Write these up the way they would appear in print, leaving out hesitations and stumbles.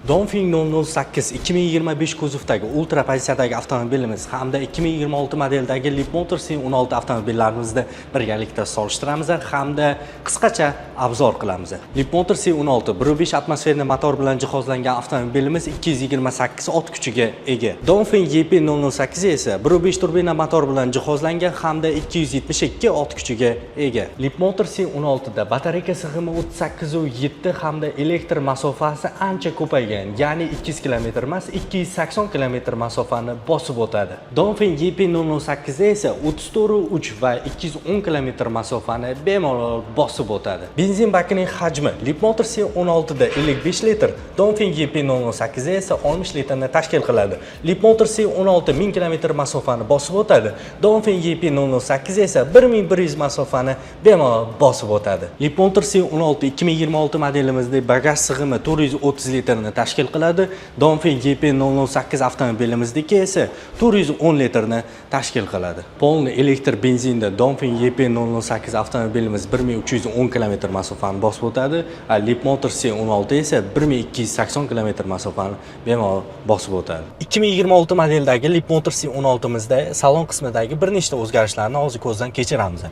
Dongfeng 008 2025 kuzovdagi ultra pozitsiyadagi avtomobilimiz hamda 2026 modeldagi Leapmotor C16 avtomobillarimizni birgalikda solishtiramiz hamda qisqacha обзор qilamiz. Leapmotor C16 1.5 атмосферный motor bilan jihozlangan avtomobilimiz 228 ot kuchiga ega. Dongfeng EP008 esa 1.5 turbina motor bilan jihozlangan hamda 272 ot kuchiga ega. Leapmotor C16 da batareyka sig'imi 38,7 hamda elektr masofasi ancha ko'paygan, ya'ni 200 km emas, 280 km masofani bosib o'tadi. Dongfeng EP008 esa 34,3 va 210 km masofani bemalol bosib o'tadi. Benzin bakining hajmi Leapmotor C16 da 55 litr, Dongfeng EP008 esa 60 litrni tashkil qiladi. Leapmotor C16 1000 km masofani bosib o'tadi. Dongfeng EP008 esa 1100 masofani bemalol bosib o'tadi. Leapmotor C16 2026 modelimizda bagaj sig'imi 430 litrni tashkil qiladi. Dongfeng EP008 avtomobilimizniki esa 410 litrni tashkil qiladi. Полный elektr benzinda Dongfeng EP008 avtomobilimiz 1310 km masofani bosib o'tadi. Leapmotor C16 esa 1280 km masofani bemalol bosib o'tadi. 2026 modeldagi Leapmotor C16mizda salon qismidagi bir nechta o'zgarishlarni hozir ko'zdan kechiramiz.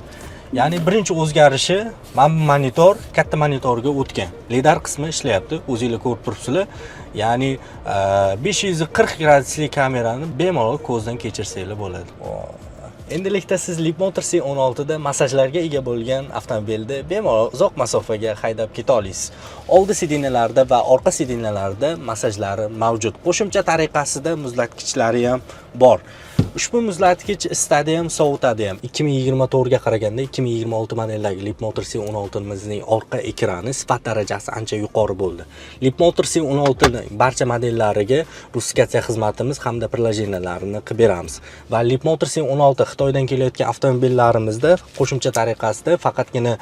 Ya'ni birinchi o'zgarishi, mana bu monitor katta monitorga o'tgan. Lidar qismi ishlayapti, o'zinglar ko'rib turibsizlar. Ya'ni 540 gradusli kamerani bemalol ko'zdan kechirsanglar bo'ladi. Endilikda siz Leapmotor C16 da massajlarga ega bo'lgan avtomobilni bemalol uzoq masofaga haydab keta olasiz. Oldi сиденья larda va orqa сиденья larda massajlari mavjud. Qo'shimcha tariqasida muzlatgichlari ham bor. Ushbu muzlatgich isitadi ham, sovutadi ham. 2024 ga qaraganda 2026 modeldagi Leapmotor C16mizning orqa ekrani sifat darajasi ancha yuqori bo'ldi. Leapmotor C16 ning barcha modellariga rusifikatsiya xizmatimiz hamda приложения larini qilib beramiz. Va Leapmotor C16 Xitoydan kelayotgan avtomobillarimizda qo'shimcha tariqasida faqatgina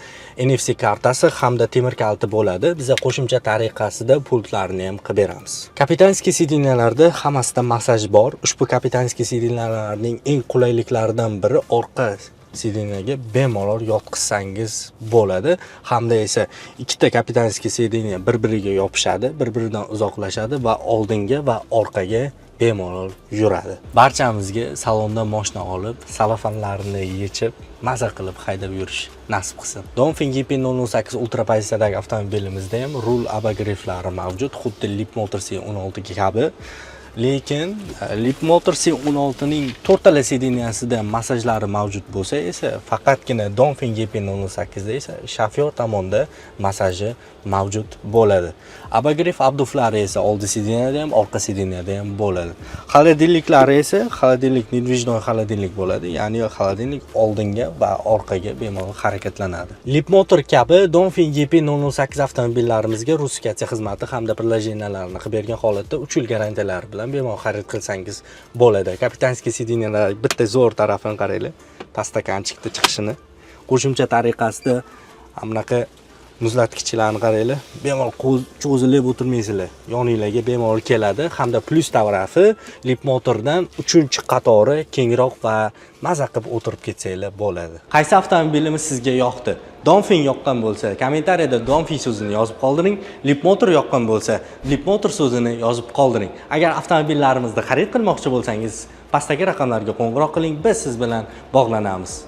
NFC kartasi hamda temir kaliti bo'ladi. Biza qo'shimcha tariqasida pultlarni ham qilib beramiz. Капитанский сиденья larda hammasida massaj bor. Ushbu капитанский сиденья larning eng qulayliklaridan biri, orqa сиденья ga bemalol yotqizsangiz bo'ladi. Hamda esa ikkita капитанский сиденья bir-biriga yopishadi, bir-biridan uzoqlashadi va oldinga va orqaga bemalol yuradi. Barchamizga salonda moshina olib, salofanlarini yechib, maza qilib haydab yurish nasib qilsin. Dongfeng EP008 ultra pozitsiyadagi avtomobilimizda ham rul обогрев lari mavjud, xuddi Leapmotor C16 kabi. Lekin Leapmotor C16 ning to'rttala сиденья sida massajlari mavjud bo'lsa esa, faqatgina Dongfeng EP008 da esa shofyor tomonda massaji mavjud bo'ladi. Обогрев обдув lari esa oldi сиденья da ham, orqa сиденья da ham bo'ladi. Холодильник lari esa холодильник недвижной холодильник bo'ladi, ya'ni холодильник oldinga va orqaga bemalol harakatlanadi. Leapmotor kabi Dongfeng EP008 avtomobillarimizga rusifikatsiya xizmati hamda приложения larini qilib bergan holatda 3 yil garantiyalari bilan bemalol xarid qilsangiz bo'ladi. Капитанский сиденья lar bitta zo'r tarafini qaranglar. Подстаканчик da chiqishini. Qo'shimcha tariqasida bunaqa muzlatgichlarni qaranglar. Bemalol qo'l cho'zilib o'tirmaysizlar. Yoninglarga bemalol keladi. Hamda plyus tarafi, Leapmotordan 3-qatori kengroq va maza qilib o'tirib ketsanglar bo'ladi. Qaysi avtomobilimiz sizga yoqdi? Dongfeng yoqqan bo'lsa, kommentariyada Dongfeng so'zini yozib qoldiring. Leapmotor yoqqan bo'lsa, Leapmotor so'zini yozib qoldiring. Agar avtomobillarimizni xarid qilmoqchi bo'lsangiz, pastdagi raqamlarga qo'ng'iroq qiling, biz siz bilan bog'lanamiz.